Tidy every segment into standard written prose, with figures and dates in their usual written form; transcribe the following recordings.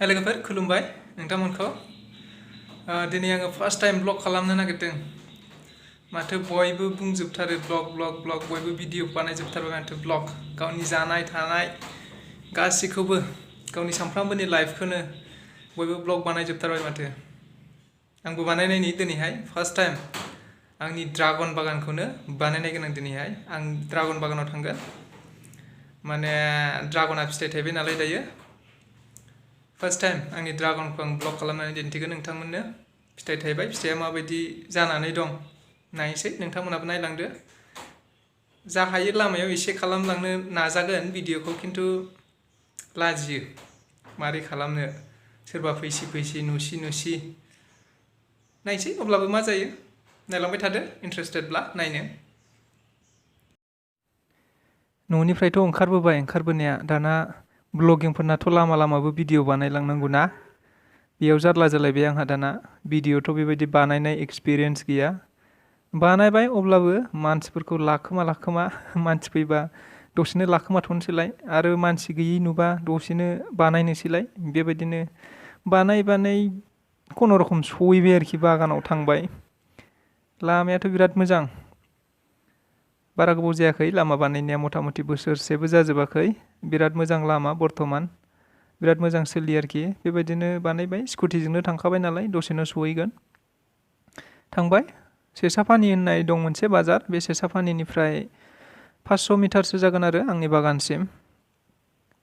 Hai लोगोफोर खुलुमबाय नोंथांमोनखौ दिनै आङो फार्स्ट टाइम ब्लग खालामनो नागिरदों माथो बयबो बुंजोबथारो ब्लग बयबो भिडिअ बानायजोबथारबाय माथो ब्लग गावनि जानाय थानाय गासिखौबो गावनि सानफ्रामबोनि लाइफखौनो बयबो ब्लग बानायजोबथारबाय माथो आंबो बानायनायनि दिनैहाय फार्स्ट टाइम आंनि ड्रागन बागानखौनो बानायनाय गोनां दिनैहाय आं ड्रागन बागानाव थांगोन माने ड्रागना फिथाइ थायबाय नालाय दायो फार्स्ट टाइम आंनि ड्रागनखौ आं ब्लग खालामनानै दिन्थिगोन नोंथांमोननो फिथाइ थायबाय फिथाइया माबायदि जानानै दं नायनोसै नोंथांमोनाबो नायलांदो जा हायो लामायाव एसे खालामलांनो नाजागोन भिडिअखौ खिन्थु लाजियो मारै खालामनो सोरबा फैसि नुसि नायसै अब्लाबो मा जायो नायलांबाय थादो इन्टारेस्टेडब्ला नायनो न'निफ्रायथ' ओंखारबोनाया दाना ब्लगिंफोरनाथ' लामाबो भिडिअ बानायलांनांगौ ना बेयाव जारला जालायबाय आंहा दाना भिडिअथ' बेबायदि बानायनाय एक्सपिरियेन्स गैया बानायबाय अब्लाबो मानसिफोरखौ लाखोमा मानसि फैबा दसेनो लाखोमाथ'नोसैलाय आरो मानसि गैयि नुबा दसेनो बानायनोसैलाय बेबायदिनो बानाय खुनुरुखुम सहैबाय आरोखि बागानाव थांबाय लामायाथ' बिराद मोजां बारा गोबाव जायाखै लामा बानायनाया मथा मथि बोसोरसेबो जाजोबाखै बिराद मोजां लामा बर्थमान बिराद मोजां सोलियो आरोखि बेबायदिनो बानायबाय स्कुटिजोंनो थांखाबाय नालाय दसेनो सहैगोन थांबाय सेसापानि होननाय दं मोनसे बाजार बे सेसापानिनिफ्राय 500 मिटारसो जागोन आरो आंनि बागानसिम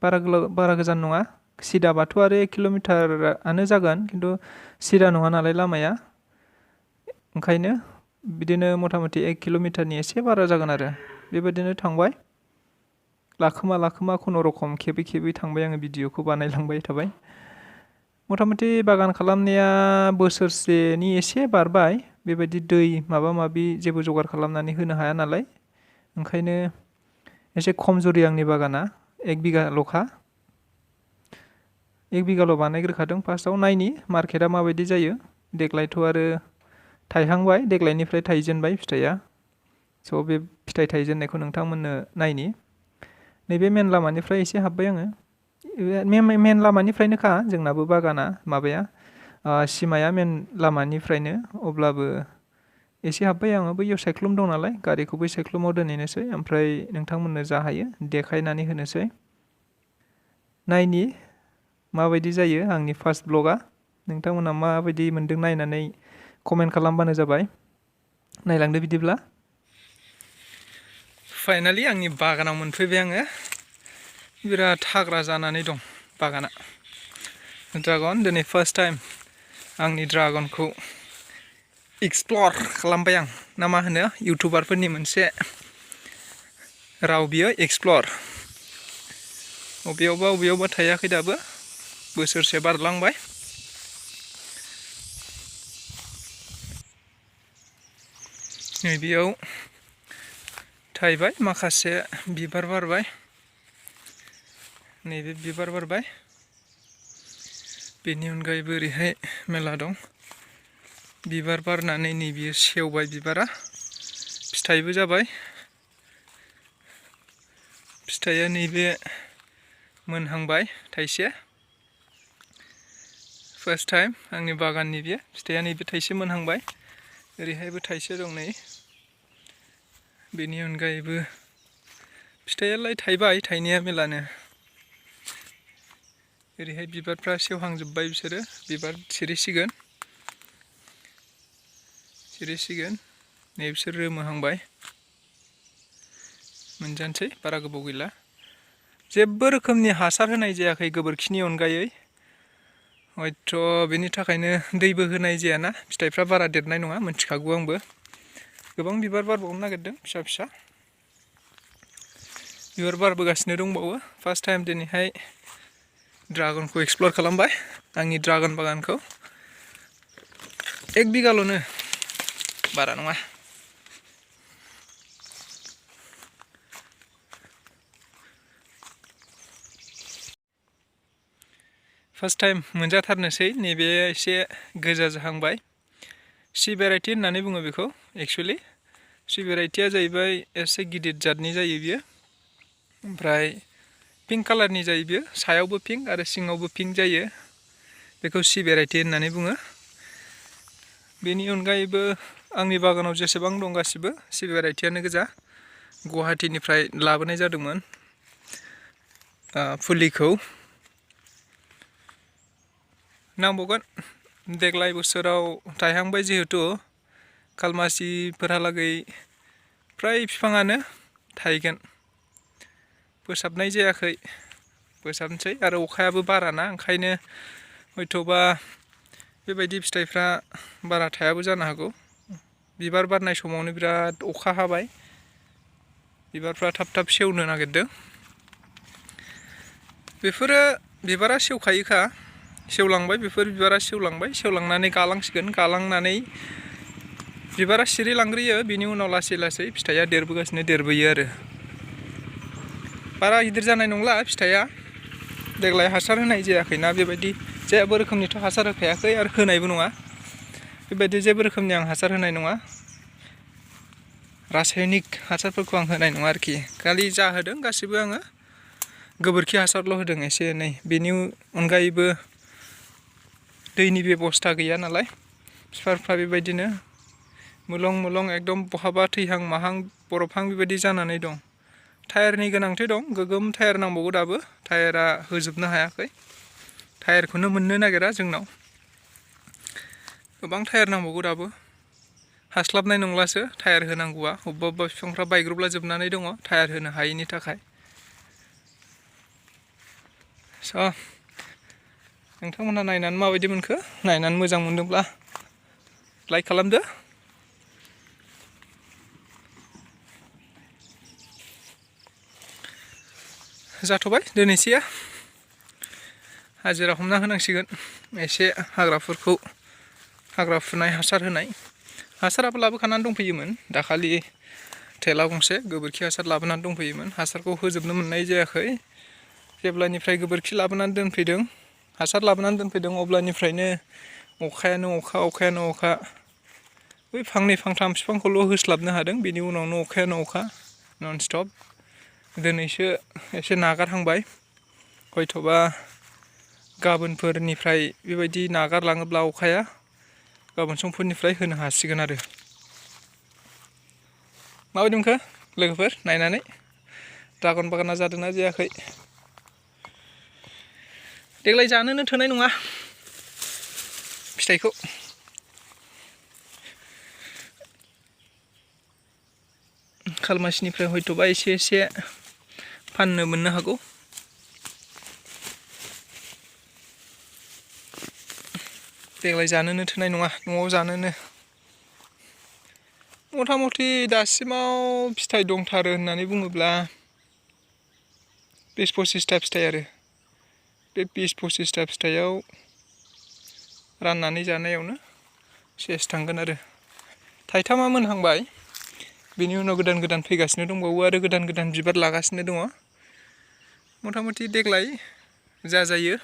बारा गोजान नङा सिदाबाथ' आरो 1 किल'मिटारानो जागोन खिन्थु सिदा नङा नालाय लामाया ओंखायनो बिदिनो मथा मथि 1 किल'मिटारनि एसे बारा जागोन आरो बेबायदिनो थांबाय लाखोमा खुनुरुखुम खेबै थांबाय आङो भिडिअखौ बानायलांबाय थाबाय मथा मथि बागान खालामनाया बोसोरसेनि एसे बारबाय बेबायदि दै माबि जेबो जगार खालामनानै होनो हाया नालाय ओंखायनो एसे खमजुरि आंनि बागाना 1 बिगाल'खा 1 बिगाल' बानायग्रोखादों फार्स्टआव नायनि मार्केटआ माबायदि जायो देग्लायथ' आरो थायहांबाय देग्लायनिफ्राय थायजेनबाय फिथाइया स' बे फिथाइ थायजेननायखौ नोंथांमोननो नायनि नैबे मेन लामानिफ्राय एसे हाबबाय आङो मेन लामानिफ्रायनोखा जोंनाबो बागाना माबाया सिमाया मेन लामानिफ्रायनो अब्लाबो एसे हाबबाय आङो बैयाव सायख्लुम दं नालाय गारिखौ बै सायख्लुमाव दोनहैनोसै ओमफ्राय नोंथांमोननो जा हायो देखायनानै होनोसै नायनि माबायदि जायो आंनि फार्स्ट ब्लगा नोंथांमोना माबायदि मोन्दों नायनानै कमेन्ट खालामबानो जाबाय नायलांदो बिदिब्ला फाइनालि आंनि बागानाव मोनफैबाय आङो बिराद हाग्रा जानानै दं बागाना ड्रागन दिनै फार्स्ट टाइम आंनि ड्रागनखौ एक्सप्लर खालामबाय आं ना मा होनो इउटुबारफोरनि मोनसे राव बियो एक्सप्लर बबेयावबा थायाखै दाबो बोसोरसे बारलांबाय नैबेयाव थायबाय माखासे बिबार बारबाय नैबे बिबार बारबाय बेनि अनगायैबो ओरैहाय मेला दं बिबार बारनानै नैबेयो सेवबाय बिबारा फिथाइबो जाबाय फिथाइया नैबे मोनहांबाय थाइसे फार्स्ट टाइम आंनि बागाननि बे फिथाइया नैबे थाइसे मोनहांबाय ओरैहायबो थाइसे दं नै बेनि अनगायैबो फिथाइयालाय थाइबाय थाइनाया मेलानो ओरैहाय बिबारफ्रा सेवहांजोब्बाय बिसोरो बिबार सिरिसिगोन नै बिसोर रोमोहांबाय मोनजानोसै बारा गोबाव गैला जेबो रोखोमनि हासार होनाय जायाखै गोबोरखिनि अनगायै हयथ' बेनि थाखायनो दैबो होनाय जायाना फिथाइफ्रा बारा देरनाय नङा मिथिखागौ आंबो गोबां बिबार बारबावनो नागिरदों फिसा बिबार बारबोगासिनो दंबावो फार्स्ट टाइम दिनैहाय ड्रागनखौ एक्सप्लर खालामबाय आंनि ड्रागन बागानखौ 1 बिगाल'नो बारा नङा फार्स्ट टाइम मोनजाथारनोसै नैबे एसे गोजा जाहांबाय सि भेराइटि होननानै बुङो बेखौ एक्सुवेलि सि भेराइटिया जाहैबाय एसे गिदिर जातनि जायो बियो ओमफ्राय पिंक कालारनि जायो बियो सायावबो पिंक आरो सिङावबो पिंक जायो बेखौ सि भेराइटि होननानै बुङो। बेनि अनगायैबो आंनि बागानाव जेसेबां दं गासिबो सि भेराइटियानो गोजा। गुवाहाटीनिफ्राय लाबोनाय जादोंमोन फुलिखौ। नांबावगोन देग्लाय बोसोराव थायहांबाय जिहेतु खालमासिफोरहालागै फ्राय बिफाङानो थायगोन। फोसाबनाय जायाखै, फोसाबनोसै आरो अखायाबो बाराना, ओंखायनो हयथ'बा बेबायदि फिथाइफ्रा बारा थायाबो जानो हागौ। बिबार बारनाय समावनो बिराद अखा हाबाय, बिबारफ्रा थाब थाब सेवनो नागिरदों। बेफोरो बिबारा सेवखायोखा, सेवलांबाय, बेफोर बिबारा सेवलांबाय, सेवलांनानै गालांसिगोन, गालांनानै बिबारा सिरिलांग्रोयो, बिनि उनाव लासै लासै फिथाइया देरबोयो आरो। बारा गिदिर जानाय नंला फिथाइया, देग्लाय हासार होनाय जायाखैना, बेबायदि जेबो रोखोमनिथ' हासार होखायाखै आरो होनायबो नङा। बेबायदि जेबो रोखोमनि आं हासार होनाय नङा, रासायनिक हासारफोरखौ आं होनाय नङा आरोखि। खालि जा होदों गासिबो आङो गोबोरखि हासारल' होदों एसे एनै। बेनि अनगायैबो दैनि बेबस्था गैया नालाय, बिफांफ्रा बेबायदिनो मुलं मुलं एकदम बहाबा थैहां माहां बरफहां बेबायदि जानानै दं। टायारनि गोनांथि दं, गोगोम टायार नांबावगौ दाबो, टायारा होजोबनो हायाखै, टायारखौनो मोननो नागिरा जोंनाव। गोबां टायार नांबावगौ दाबो, हास्लाबनाय नंलासो टायार होनांगौआ। अबेबा अबेबा बिफांफ्रा बायग्रबला जोबनानै दङ टायार होनो हायैनि थाखाय। नोंथांमोनहा नायनानै माबायदि मोनखो? नायनानै मोजां मोनदोंब्ला लाइक खालामदो। जाथ'बाय दोनैसैया, हाजिरा हमना होनांसिगोन एसे हाग्राफोरखौ, हाग्रा फुनाय, हासार होनाय। हासाराबो लाबोखानानै दंफैयोमोन दाखालि, थेला गंसे गोबोरखि हासार लाबोनानै दंफैयोमोन। हासारखौ होजोबनो मोननाय जायाखै। जेब्लानिफ्राय गोबोरखि लाबोनानै दोनफैदों, हासार लाबोनानै दोनफैदों, अब्लानिफ्रायनो अखायानो अखा। बै फांनै फांथाम बिफांखौल' होस्लाबनो हादों, बेनि उनावनो अखायानो अखा नन स्टप। दिनैसो एसे नागारहांबाय, हयथ'बा गाबोनफोरनिफ्राय बेबायदि नागारलाङोब्ला अखाया, गाबोन समफोरनिफ्राय होनो हासिगोन आरो। माबायदि मोनखो लोगोफोर नायनानै? ड्रागन बागाना जादोंना जायाखै? देग्लाय जानोनो थोनाय नङा फिथाइखौ। खालमासिनिफ्राय हयथ'बा एसे एसे फाननो मोननो हागौ। देग्लाय जानोनो थोनाय नङा, न'आव जानोनो। मथा मथि दासिमाव फिथाइ दंथारो होननानै बुङोब्ला 20-25टा फिथाइ आरो। बे 20-25टा फिथाइयाव राननानै जानायावनो सेस थांगोन आरो। थाइथामा मोनहांबाय, बेनि उनाव गोदान गोदान फैगासिनो दंबावो आरो गोदान गोदान बिबार लागासिनो दङ। मथा मथि देग्लाय जा जायो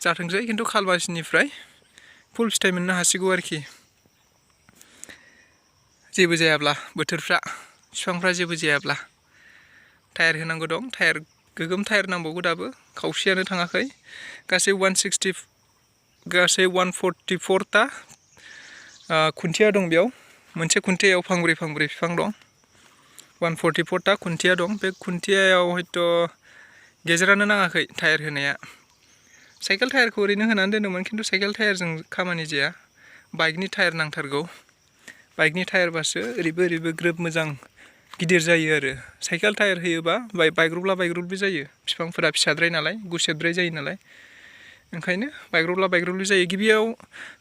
जाथोंसै, खिन्थु खालमासिनिफ्राय फुल फिथाइ मोननो हासिगौ आरोखि। जेबो जायाब्ला, बोथोरफ्रा, बिफांफ्रा जेबो जायाब्ला। टायार होनांगौ दं, गोगोम टायार नांबावगौ दाबो, खावसेयानो थाङाखै। गासै 144टा खुन्थिया दं बेयाव। मोनसे खुन्थियायाव फांब्रै बिफां दं। 144टा खुन्थिया दं। बे खुन्थियायाव हयथ' गेजेरानो नाङाखै टायार होनाया। साइकेल टायारखौ ओरैनो होनानै दोनदोंमोन, खिन्थु साइकेल टायारजों खामानि जाया, बाइकनि टायार नांथारगौ। बाइकनि टायारबासो ओरैबो ग्रोब मोजां गिदिर जायो आरो। साइकेल टायार होयोबा बायग्रबला जायो, बिफांफोरा फिसाद्राय नालाय, गुसेबद्राय जायो नालाय, ओंखायनो बायग्रबलि जायो। गिबियाव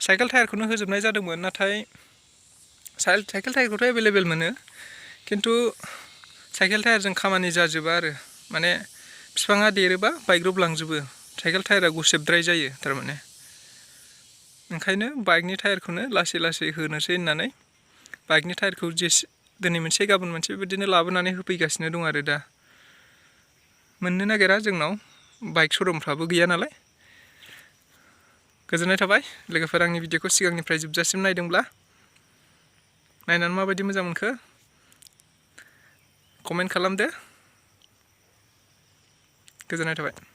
साइकेल टायारखौनो होजोबनाय जादोंमोन, नाथाय साइकेल टायारखौथ' एभेलेबेल मोनो, खिन्थु साइकेल टायारजों खामानि जाजोबा आरो। माने बिफाङा देरोबा बायग्रबलांजोबो, साइकेल टायारा गुसेबद्राय जायो थारमाने। ओंखायनो बाइकनि टायारखौनो लासै लासै होनोसै होननानै बाइकनि टायारखौ दिनै मोनसे गाबोन मोनसे बेबायदिनो लाबोनानै होफैगासिनो दं आरो दा। मोननो नागिरा जोंनाव, बाइक श'रुमफ्राबो गैया नालाय। गोजोननाय थाबाय लोगोफोर, आंनि भिडिअखौ सिगांनिफ्राय जोबजासिम नायदोंब्ला। नायनानै माबायदि मोजां मोनखो कमेन्ट खालामदो। गोजोननाय थाबाय।